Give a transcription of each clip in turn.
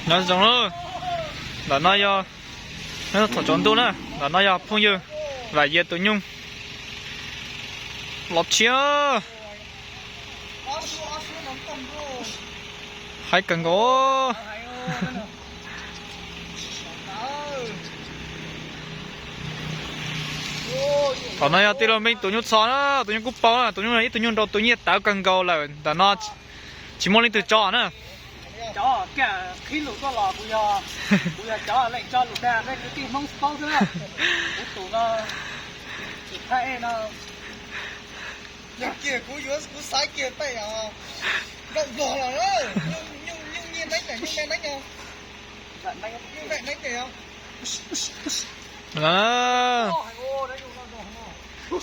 Nyob zoo na, ntawm no yog, thaum tsaus ntuj na, ntawm no yog phooj ywg Vam Yias tus nyuj los tshiab. Haib kawg nkaus. Thaum no yog tij laug Npeej tus nyuj txho na, tus nyuj kuj paub na, tus nyuj no ib tug nyuj nrau tus nyiaj tawv kawg nkaus lawm, ntawm no tsis muaj leej twg tso na. Cov qhib lus tuaj los kuv yog, kuv yog cov leej tso lus dag nej kwv tij Hmoob paub xwb na. Kuv tus no, tus thaj ej no, yog kiag kuv yuav kuv xaiv kiag tej nplooj nplog los, nyuj nyiaj neeb, nyuj me neeb, nyuj me neeb.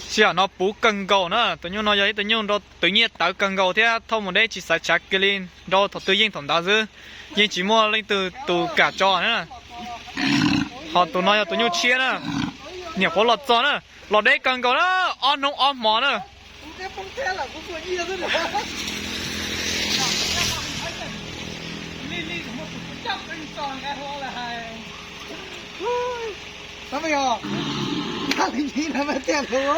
Sij hawm no puv kawg nkaus na, tus nyuj no yog ib tug nyuj nrau tus nyiaj tawv kawg nkaus thiab thauj mus deb tsis xaiv tshav kiag li, nrau thaum twg yeej thaum ntawd xwb, yeej tsis muaj leej twg tus kam tso na. Ho tus no yog tus nyuj tshiab na, nyuam qhuav los txog na, los deb kawg nkaus na, ob hnub ob hmo na. Nyob li nyib nws lam tiaj luv,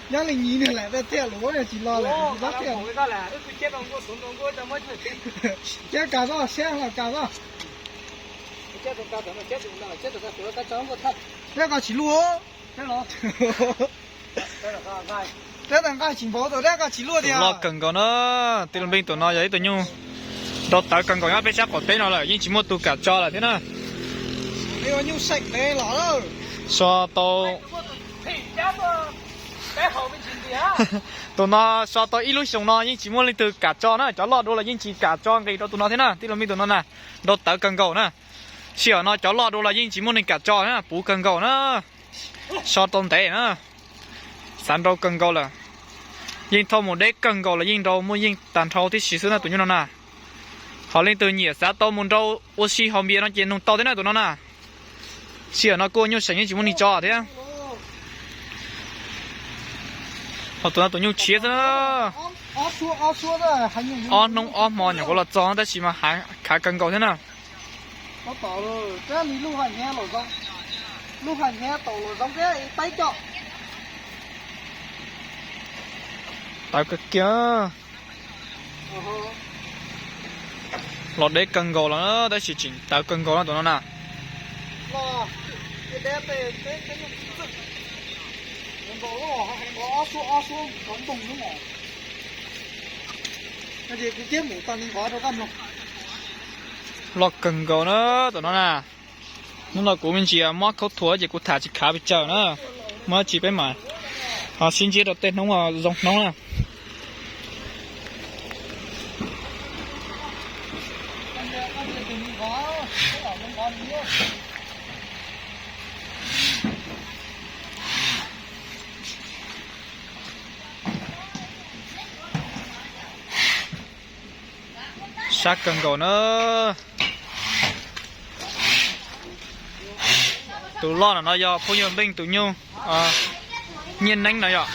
nyob li nyib nws lam tiaj luv tsis los lawm. Cab kas koj, siab los kas koj. Cab kas tsis luaj. Dab tas nqaij tsis npaum tus dab kas tsis luaj tiag. Loj kawg nkaus na, tij laug Npeej tus no yog ib tug nyuj nrau tawv kawg nkaus nyob peb sab qaum teb no lawm yeej tsis muaj tus kam tso lawm thiab na. Nyuj seem ntev los so tau, tus no so tau ib lub xyoo no yeej tsis muaj leej twg kam tso na, cov loj dua los yeej tsis kam tso nqis rau tus no thiab na, tij laug Npeej tus no na, nrau tawv kawg nkaus na. Sij hawm no cov loj dua los yeej tsis muaj neeg kam tso na, puv kawg nkaus na. So tau ntev na, xav nrau kawg nkaus lawm. Yeej thauj mus deb kawg nkaus los yeej nrau muaj yeej tag nrho tib si xwb na tus nyuj no na. Ho leej twg nyiam xav tau mus nrau ua si haus npias no ces nug tau thiab na tus no na. Sij hawm no kuj ua nyuj seem yeej tsis muaj neeg tso thiab. Ho tus no tus nyuj tshiab xwb na. Ob hnub ob hmo nyuam qhuav los txog tab sis mas khav kawg nkaus thiab na. Tawv kawg kiag. Los deb kawg nkaus los tab sis tseem tawv kawg nkaus no tus no na. Loj kawg nkaus na tus no na. Hnub no kuv me ntsis mob khaub thuas ces kuv tham tsis khav pes tsawg na. Muaj dab tsi peb mam ho sib ntsib rau tej hnub zoo hnub na. Sab kawg nkaus na. Tus loj no yog phooj ywg Npeej tus nyuj nyiaj neeb no yom.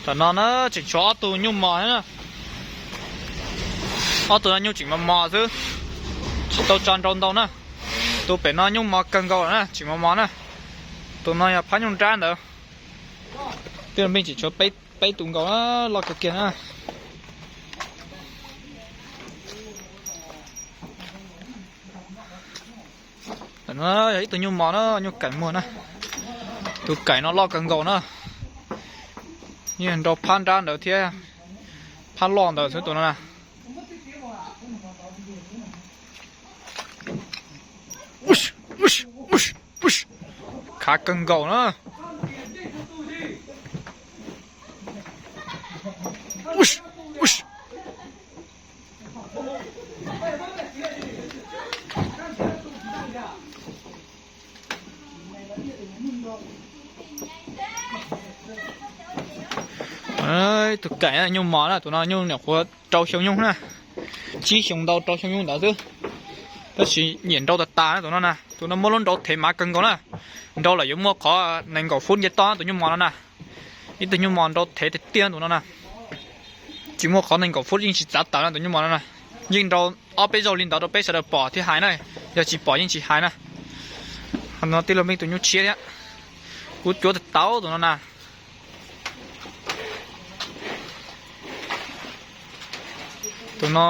Tam no na tseem tshuav ob tug nyuj mos thiab na. Ob tug no nyuj tseem mos mos xwb, tsis tau tso nrau ntau na. Tus pem no nyuj mos kawg nkaus na, tseem mos mos na. Tus no yog phab nyuj nrab ntawd. Tij laug Npeej tseem tshuav peb tus nkaus na, loj kawg kiag na. Yog ib tug nyuj mos na, nyuj kaim muag na. Tus kaim no loj kawg nkaus na. Yeej nrau phab nrab ntawd thiab, phab loj ntawd xwb tus no na. Khav kawg nkaus na. Tus kaim nyuj mos na, tus no nyuj nyuam qhuav rau xyoo nyuj na. Tsib xyoo ntau rau xyoo nyuj ntawd xwb. Tab sis nyiam nrau tas tas na tus no na, tus no muaj lub nrau thev mav kawg nkaus na. Nrau lawm yuav muaj qhov nees nkaum fut nce toj na tus nyuj mos no na. Ib tug nyuj mos nrau thev tiag tiag tus no na. Tsis muaj qhov nees nkaum phút yeej tsis txav tawm no tus nyuj mos no na. Yeej nrau ob peb zaug li ntawd rau peb sawv daws pom thiab hais na. Yog tsis pom yeej tsis hais na. Ho no tij laug Npeej tus nyuj tshiab thiab. Kub cuab tag tau tus no na. Tus no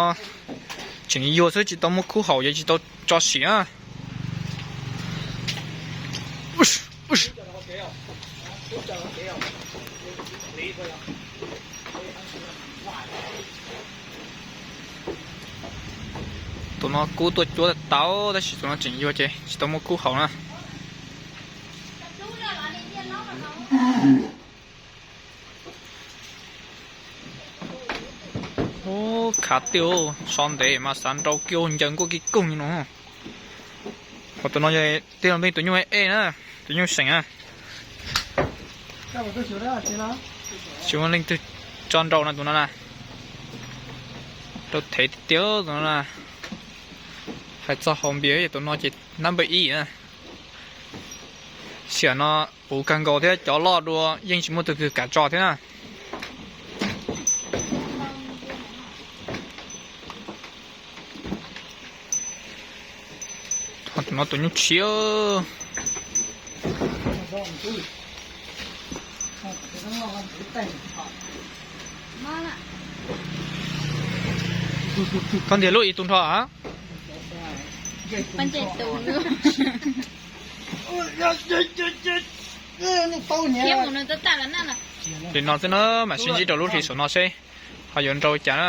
tseem yuag xwb tsis tau muab khub haum ces tsis tau tso sim na. Tus no kub tuaj cuab tau tab sis tus no tseem yuag ces tsis tau muab khub haum na. Ub, khav tiag, so ntev mas xav nrau kiag ncaws nkuaj kiag koog li no. Ho tus no yog tij laug Npeej tus nyuj ej na, tus nyuj seem na. Tsis muaj leej twg tso nrau no tus no na. Rau thev tiag tus no na. Hais txog haus npias yog tus no ces number ib na. Xiam no puv kawg nkaus thiab cov loj dua yeej tsis muaj tus twg kam tso thiab na. Ho tus no tus nyuj tshiab. Koj ntiag lub ib tug nrho a? Li no xwb na, mam sib ntsib rau lub hlis saum no seb ho yuav nrau cas na.